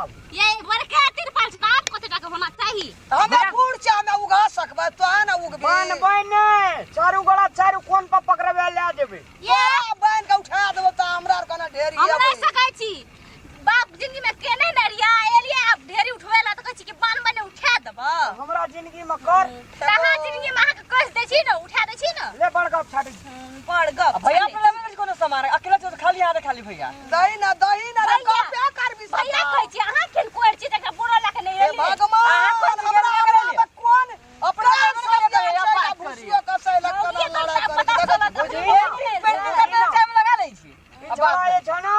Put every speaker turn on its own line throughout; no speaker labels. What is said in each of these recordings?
आब।
ये बड़का तिरपाल छै, तऽ आब कते टाका होना चाही?
हमे बूढ़ छै, हमे उगा सकबै, तोहे ने उगबी।
बनबै नहि, चारू गोड़ा चारू कोन पर पकड़बै लए जेबै।
ये
तोरा बान्हि के उठा देबौ तऽ हमरा आर केना ढेरी
हम नहि
अबै।
सकै छी। बाप जिंदगी में केने नहि रहिया एलियै, आब ढेरी उठबै ला तऽ कहै छी कि बान्ह बने उठा देबऽ।
हमरा जिंदगी में कर।
तऽ अहाँ जिंदगी में अहाँके कहि दै छी ने, उठा दै छी ने।
ले बड़ गप छाटै छी।
बड़ गप।
भैया अपना लेबै नहि कोनो सामान, अकेला छौ तऽ खाली हाथ खाली भैया।
दही ना, दही ना रे।
भैया।
कपे करबी सब।
भैया कहै छी अहाँ केहन कोरि छी तकरा बोरा लऽ के नहि
हे
एलियै।
भगवान,
अहाँ कोन
हमरा
चीज
हमरा
लेबै?
मे कोन
अपना
कोन
लेबै
सब
नहि
ज्ञान
करैया,
छै,
बात करी।
भूसियो कसैलक
मौगिए
केना लड़ाइ
करता,
करै
पता
छै।
चलत
देखै
अपने
छी,
मौगी भेल
पेंटिंग
छै।
करने टाइम लगा लै छी।
ई छोड़ा जे छौ ने,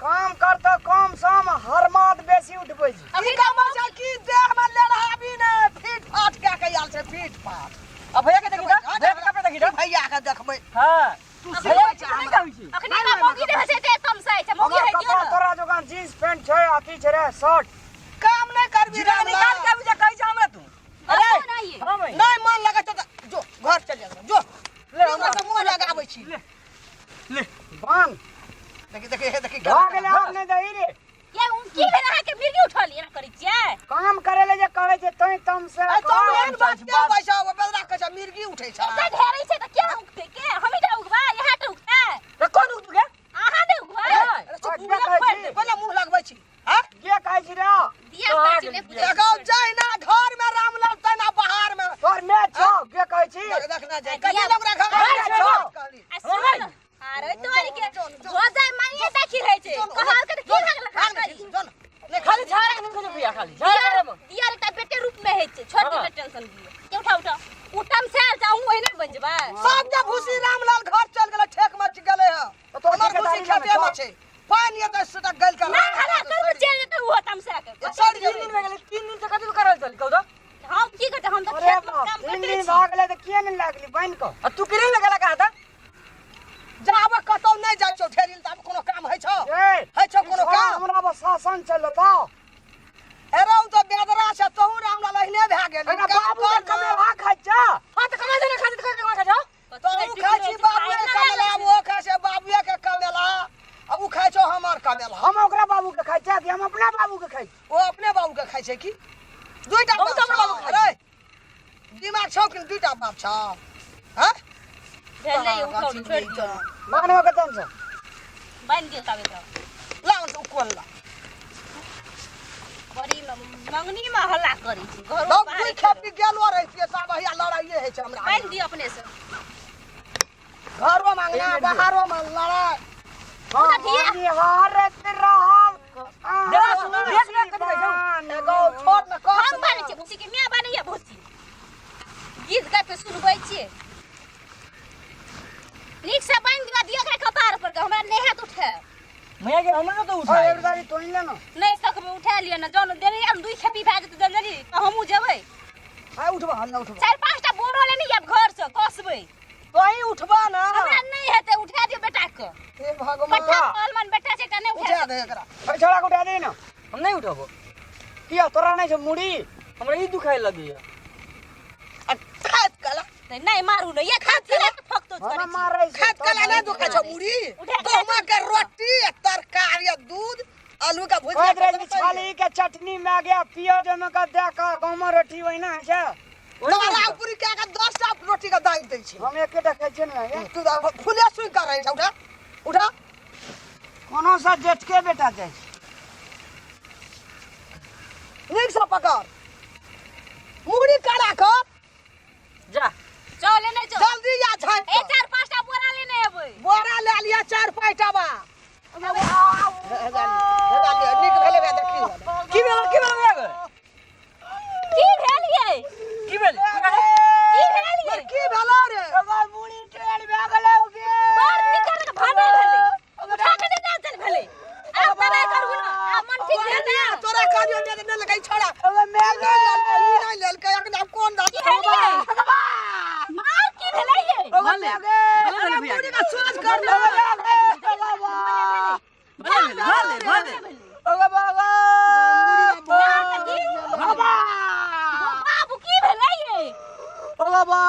काम करतौ कम सम, हरमाद बेसी उठबै छै।
ई कमा छै कि देह मे लेढ़ाबी ने फीट फाट कए के आयल छै, फीट फाट।
आ भैया के देखी तऽ, भैया के कपड़ा देखी तऽ।
भैया के देखबै।
हां।
तू
भैया
सिखबै
के
छै
नहि
हमरा।
कहै छी।
अखनी हमरा मौगी रहै छै ते तमसाइ छै, मौगी
हमर
होइ दियौ
कपड़ा
ने।
तोरा जोगान जींस पैंट छै, अथी छै रे शर्ट।
काम नहि करबी
जीरा
रामलाल।
निकाल के आबि जा कहै छै हमरा तू।
अरे नहीं।
हां भाई।
नहि मन लगै छौ तऽ जो घर चलि जा, जो।
ले
ले
हमरा।
से मुँह लगाबै छी।
ले। ले।
बान।
देखी देखी हे देखी।
भऽ गेलै, आब नहि दही रे।
ये उन की भेल अहाँके, मिर्गी उठल एना करै छियै?
काम करे ले जे कहै छै तैं तम से।
ए तो एहन बात के बैसा ओ बेदरा कहै छै मिर्गी उठै छै।
एते ढेरी छै तऽ के उगतै? के हमही टा उगबै, इएह टा उगतै?
रे कोन उगतु गे?
अहाँ नहि उगबै?
अरे चुप,
के कहै छी?
पहिले मुँह लगबै छी। हाँ?
के कहै छी रे?
दिया काटी नहि बुझै।
देखौ जहिना घर में रामलाल तहिना बाहर में।
तोर मैं छौ, के कहै छी?
देख देख ना जाय कथी लोग रखा
घर
छौ।
कहली।
आ सुन, अरे तोरी के हो जाय माइए देखी रहै छै, कहल के तऽ की लागल
खाल
करी?
जो न।
नहीं खाली झाड़ के नहीं खोजे भैया, खाली झाड़ के।
दिया एकटा बेटे रूप में होइ छै, छोड़ दियौ टेंशन दियौ। के उठा उठा उठम से आयल जाऊ, ओहिना बनि जेबै।
सब के भूसी रामलाल घर चल गेलै, ठेक मच गेलै है।
तऽ तोहर
हमर भूसी
ठेकेदारी
खेते
मे
में छै, पानि एतै से गल के
ना हला कर चलि जेतै ओहो तमसा के।
सड़
3 दिन भए गेलै, 3 दिन से कथी करल चल कहू तऽ?
हम की करतै, हम तऽ
अरे
खेत में
बाप,
काम
3
करते
दिन
छी।
भऽ गेलै तऽ किए नहि लागली बान्हि कऽ?
आ तू केरे लगेला कहा तऽ?
जाब कतौ नहि जाइ छौ ढेरी, तऽ आब कोनो काम होइ छौ?
ए,
होइ छौ कोनो
छोड़ा,
काम?
हमरा पर शासन चलतौ।
ए रौ तऽ बेदरा छै, तोहू रामलाल अहिने भए गेली।
एकरा
काम
बाबू के
कर ने।
कमेबा खाइ छौ।
हां तऽ कमा दे ना, खाली तऽ कमा खा।
तोहू खाइ छी बाबुए के कमेला, ओहो खाइ छै बाबुए के कमेला, आ उ खाइ छौ हमर कमेला।
हम ओकरा बाबू के खाइ छियै कि हम अपना बाबू के खाइ छी?
ओ अपने बाबू के खाइ छै की? दुइटा
हम
बाप
तऽ अपना
छौ।
बाबू के खाइ
अरे दिमाग छौ कि दुइटा बाप छौ? हाँ?
भेलै, उठौ छोड़ि दियौ।
बान्हबो के तन से।
बान्हि दियौ ताबे तऽ।
ला ओ कोन ला।
बड़ी मंगनी में हल्ला करै छी घरो
लोग
बाहर।
दुई खेपी गेलो रहितियै सब, हैया लड़ाइए होइ छै हमरा।
बान्हि दियौ अपने से।
घरो मांगना बाहरो में लड़ाइ।
हम निहारत रहब।
देख देख देख कथी कहै छौ?
एगो छोट न कस।
हम बानै छियै भूसी के माय बानैया भूसी, गीत गाबि के सुनबै छियै। नीक से बान्हि दियौ, दियौ एकरा कपार पर के, हमरा नहि हैत उठे।
भैया के हमरा तो
ओ
उठा।
एक दारी तोहि ले ना।
नहि सकबै, उठा लिअ ने। जौन देने आब दुई खेपी भए जेतै जल्दी तऽ हमहूँ जेबै।
हाय उठबा, हम ना उठबा।
चारि पाँचटा बोरो लेने आयब घर से, कसबै।
तोही उठबा ना।
हमरा नहि हेतै, उठा दियौ बेटा के।
हे भगवान।
पट्ठा पहलवान बेटा छै, एकटा नहि उठा।
उठा दे एकरा।
ओइ छोड़ा के उठा दे ना।
हम नहीं उठबो।
किया, तोरा नहि छौ मुड़ी?
हमरा ई दुखाइ लगैया।
आ खाइत कला।
नहि मारू ने, ये खात कला के फकतो
हमरा
करै छी।
मारै छै।
खाइत कला नहि दुखाइ छौ मुड़ी?
उठा के
गहुमा के रोटी आ तरकारी आ दूध आलू के भुजिया।
कहैत रहै छी छाली के चटनी में गया पियाज ओहिमे के दए कऽ गहूँमक रोटी ओहिना होइ छै।
तोरा पूरी कए के 10 टा रोटी के दागि दै छै।
हम एकेटा खाइ छियै ने गे।
तू तऽ फुले सुनि कऽ रहै छौ। उठा उठा।
कोनो सा जेठके बेटा जाइ छै।
नीक से पकड़, मुड़ी कड़ा कर।
जा
चल लेने चल।
जल्दी आ झाँपि
ए
कऽ।
चारि पाँचटा बोरा लेने एबै।
बोरा लए लिअ चारि पाँचटा बा। नीक भेलै बा, देखी।
की भेल, की भेल भैया के?
की भेल ये?
की भेल?
की भेल ये?
की भेलो रे?
ओकर मुड़ी टेढ़ भए गेलै ओके।
बड़ निकर के भाने भेलै, उठा के नहि चल भेलै। आब दबाइ करू ने, आब मन ठीक भेल ने?
तोरा कहलियौ नहि नहि लगै छोड़ा।
ओकर माय
ई नहि लेलकै, ई नहि लेलकै, अखन आब कोन दाँत?
की भेल ये? मार की भेलै ये?
ओकर माय गे।
भले भेलै भैया
मुड़ी
के।
के सोच कर ले।
भले भेलै, भले भले।
ओकर बाबा।
बाबू की भेलै ये?
ओ बाबा।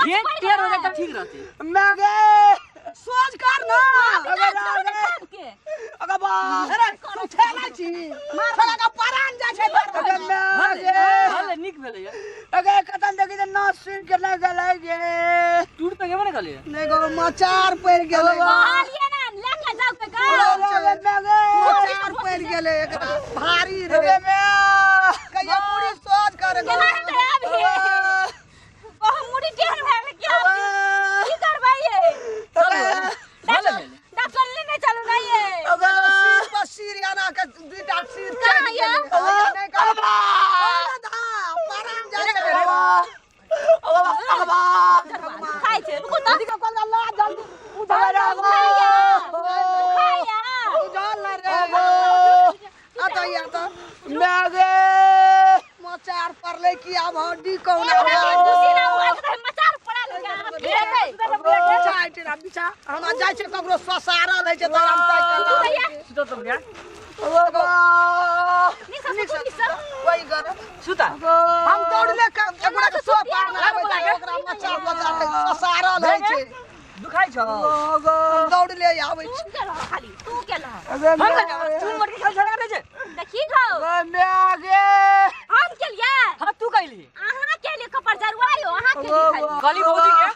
गेट टेढ़ हो जाए तऽ ठीक रहतै।
माय गे।
सोच कर ना।
के
अगे बा
अरे तू ठेला छी छोड़ा के परान जाइ छै तोर
अगे
भले
मैं गे
भले नीक भेलै ये
अगे कतन देखी त ना सुन के ना गेलै गे
टूट तऽ गेबे ने कलिए
नहि गो मचार पड़ि गेलै
कहलिए ना लेके जाओ के गा
अगे मैं गे
मचार पड़ि गेलै एकरा भारी रे
अगे मैं
कहियो पूरी सोच कर गो
केना हेतै आब हे ओह मुड़ी केहन भए गेलै की आब की करबै ये
चलू भले भेलै
डॉक्टर लेने चलू ना ये
एगो सिर पर सिर आना के दुईटा सिर
कहाँ
चढ़ि
यऽ?
गेलै हइया नहि कर परान जाइ छै
खाइ छै रुकू तऽ
जल्दी कल ला जल्दी
खाइया खाइया
उझल ना रे आ तऽ या तऽ
मैं गे
मचार पड़लै कि आब हड्डी कौना
एकरा के खुशी ना हुआ तऽ मचार पड़ल है की हेतै
बिछा एहिठिना बिछा हमरा जाइ छै ककरो ससारल होइ छै तऽ हम तय
तू भैया
सुतऽ तऽ भैया
निक से सुतू निक से
वही कर
सुता
हम दौड़ले एकरा के सो पार ना आबै छै ओकरा मचार मचार ससारल होइ छै
दुखाइ छौ
हम दौड़ले आबै
तू
छी
के रह खाली तू के रह
हम तू मटकी खाइ छला रहै छै
देखी गो
मैं गे
हम के लिए
हां तू कहली
अहाँ के लिए कपर जरुआयो अहाँ के लिए खाली
कहली भौजी के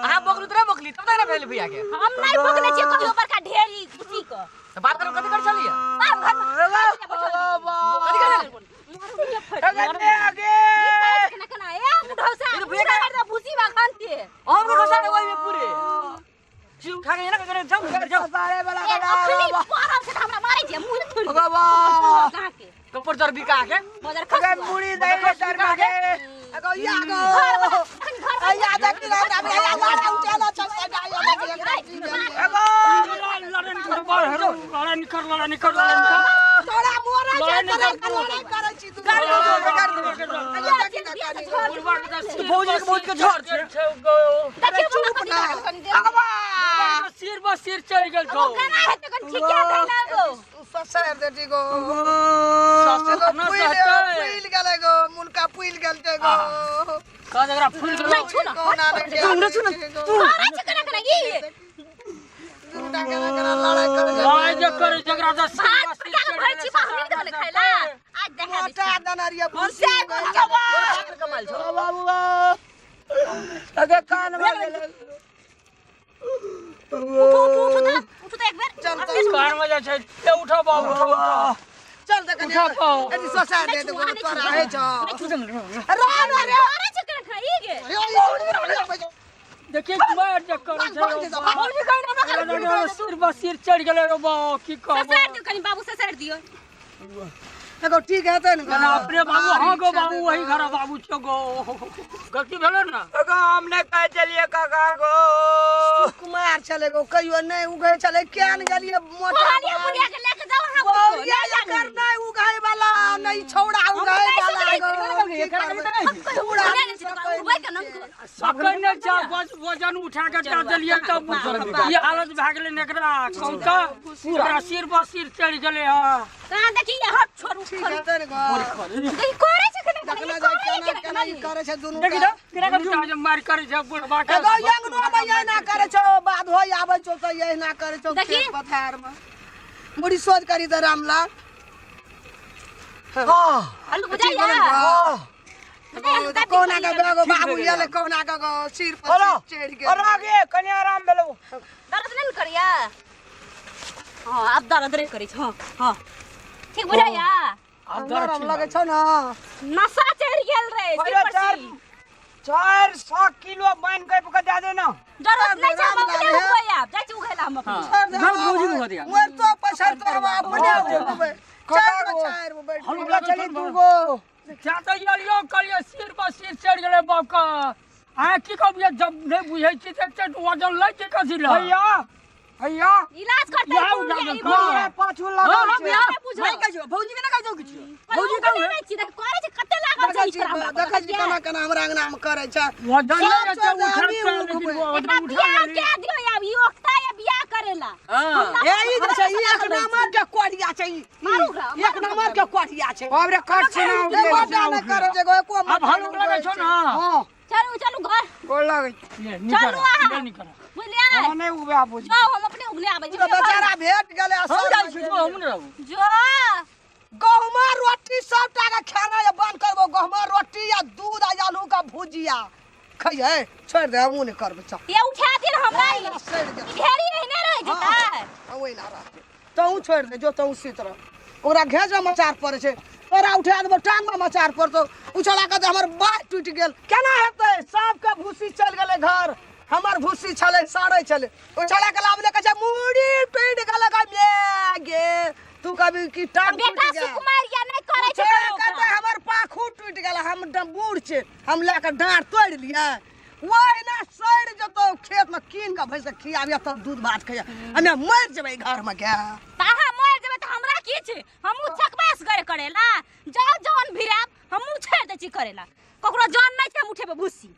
अहाँ बकलू तोरा बकली तब तक ना भेल भैया के
हम नहीं भोगने छियै कहियो बड़का ढेरी खुशी के
तऽ बात करू कथी कर छलियै
बाप घर में
कथी कर छलियै
अगे मैं गे
हम के खसा दे ओहि में पूरे छी उठा के ना करे जाऊ करे जाऊ
सारे वाला
कपर जर बिका के
अगे मुड़ी दे रे सर में गे
एगो या गो या देखी ना हमरा या लाड़ा उठेला छै या देखी
अगो
लड़ाई निकर लड़ाई निकर लड़ाई निकर
तोरा मोरा छै तोरा लड़ाई करै छी तू
गाड़ी दो, गाड़ी दो।
या देखी ना गाड़ी
तू भौजी के भौजी के झड़ छै
सिर ब सिर चढ़ गेल छौ
ससैर दे ठीक गो
ससुर न
पुइल
सहतै।
पुइल गेलै गो मुनका पुइल गेल छै गो
कह जकरा फूल गेल
कोना नहि
तू हमरा सुन, तू।
दूटा केना केना लड़ाई करै छै
लड़ाई जे करे जकरा से सिर ब सिर चढ़ि गेलै
मोटा दनरिया भूसी
कमाल छौ
बाबू अगे कान में गेलै
चल चल
कान में जाइ छै ए उठा बाबू उठा उठा
चल त कनी
उठा पाओ।
एनी ससार दे दे तोरा है छौ रा रा रे
देखिए मार जे करे छै
भौजी कहि ना
सिर ब सिर चढ़ि गेलै रे बा की कहब
बाबू ससार दियो
एगो ठीक हेतै ने
ना अपने बाबू हाँ गो बाबू वही घर बाबू छो गो गलती भेलो ना
अगो हम नहीं कहे चलिए काका गो
कुमार छलै गो कहियो नहि उगै छलै केन गेलियै मोटा
कहलियै बुढ़िया के लेके जाओ अहाँ
बौरिया एकर नहि उगै वाला नहि छौड़ा उगै वाला गो की करबै? छौड़ा
सकै नहि छै बस वजन उठा के दए देलियै तब ई हालत भए गेलै ने एकरा कहू तऽ एकरा सिर ब सिर चढ़ि गेलै हँ
कहाँ देखी हट छोड़ू
ठीक हेतै ने गो
देखी करे छै केना
देखना जाय केना केना ई करै छै दुनू
देखी
का।
तऽ केना कर
दुनू जे मारि करै छै बुढ़बा के
एगो अंगनो मे एहिना करै छौ बाध होय आबै छौ तऽ एहिना करै छौ
देखी।
खेत पथार मे मुड़ी सोच करी तऽ रामलाल
हल्लू बुझाइया
कहुना के एगो बाबू एलै कहुना के गो सिर पर
बोलो
चढ़ि गेल
और आगे कनी आराम भेलो
दर्द नहि ने करैया हँ आब दर्द नहि करै छै हँ हँ ठीक बुझाइया
आब दर्द
नरम लगै छौ ने
नशा चढ़ि गेल रे सिर
पहिले
पर
चार
सिर।
400 किलो बान्हि के के दे दे ना
जरूरत नहि छै हम
राम
अपने
राम है।
उगबै आब जाइ छी उघै ला हम अपने
छोड़ दे
घर भौजी के दिया।
मोर तो पैसा तो हम अपने उगबै चारि गो चारि गो बैठ
हमरा चली दू गो
जा तऽ एलियो कहलियै सिर पर सिर चढ़ि गेलै बापके अहाँ की कहबियै जब नहि बुझै छी तऽ एकटा वजन लै छै कथी लए
भैया भैया
इलाज करतै
इएह
बुढ़िया,
उजागर
ई
कर।
बुढ़िया।
पाछू
हां
लागल
हां
छै
भैया
नहि बुझल।
नहीं कहै छौ भौजी के ना कहै छौ किछु भौजी
भौजी
कहू
नहि छी देख करे छै कते लागल
देखै
छै
छी
ई पर हमरा
देखै छी केना केना हमरा अंगना मे करै छै
वजन
सब
लै छै
चीज
उठा
हमही
लेकिन
उगबै।
वजन
एकरा
उठा
बियाह
लेली।
कए दियौ आब ई ओकता या बियाह करेला
हां
ए ई जे छै ई एक नंबर के कोढ़िया छै ई।
मारू ओकरा,
एक नंबर के कोढ़िया छै
बाप रे कट छै ना
एको टा नहि करै छै गो एको
आब हल्लुक लगै छौ ना
हां
चलू चलू घर
गोर लागै
ले, निकल
चलू अहाँ।
ले, निकल
बुझलियै?
हम नहि उगबै बुझ।
जाओ, हम अपने उगने आबै छी।
तऽ बेचारा भेट गेलै आ
हम
सब
जाइ छी, जो हम नहि रहू।
जो।
गहुमा रोटी सबटा के खाना जे बंद करबो, गहुमा रोटी आ दूध आ आलू का भुजिया खइहे। छोड़ि दे, हमहूँ नहि करबै, चल।
ये उठा दिल हमरा ई।
ओहिना सड़ि गेल।
ई ढेरी एहने रहि जेतै।
हँ, ओहिना रहतै। तहूँ छोड़ि दे, जो तहूँ सुति रह। ओकरा घेंचमे मचार पड़ै छै, तोरा उठा देबो टांगमे मचार पड़तौ। उछला के तऽ हमर बाह टूटि गेल। केना हेतै? सबके भूसी चलि गेलै घर, हमर भूसी छलै सड़ै छलै। उछला के लाबले कहै छै मूड़ी टूटि गेल। गे तू कभी की टांग
बेटा
टूटि गेल?
सुकुमार या नहि करै छै
छै
ककरो
कहतै
काम।
हमर पाखू टूटि गेल, हम बूढ़ छै, हम लए कऽ डाँड़ तोड़ि लियै। ओहिना सड़ि जेतौ। खेतमे कीन कऽ भैंस के खियाबिया तब दूध भात खैया। हमे मरि जेबै घरमे गे।
तऽ अहाँ मरि जेबै तऽ हमरा की छै? हमहूँ छकबै असगरे करेला। जाउ जौन भिरायब, हमहूँ छोड़ि दै छी करेला। ककरो जौन नहि छै, हम उठेबै भूसी।